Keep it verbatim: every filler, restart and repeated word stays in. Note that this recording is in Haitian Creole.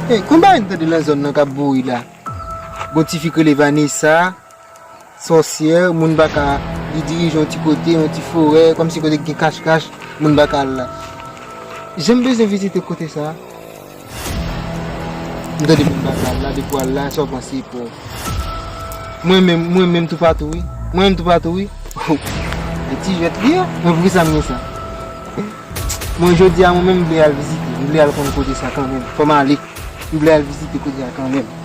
Hey, konba n tande nan zòn nan k ap bouri la. Gon ti fi k rele Vanessa, sòsyè, moun pa ka, li dirije yon ti kote, yon ti forè, kòmsi kote gen kachkach, moun pa ka al la. Jan m bezwen vizite kote sa. M tande moun pa ka al la, depi w al la, sa w panse pou. Mwen menm, mwen menm toupatou wi. Mwen menm toupatou wi. Oh, e ti jwèt li ye, mwen poukisa m gen sa? Mwen jodi a mwen menm m vle al vizite, m vle al konn kote sa kanmenm. Fò m ale. M vle al vizite kote a kanmenm.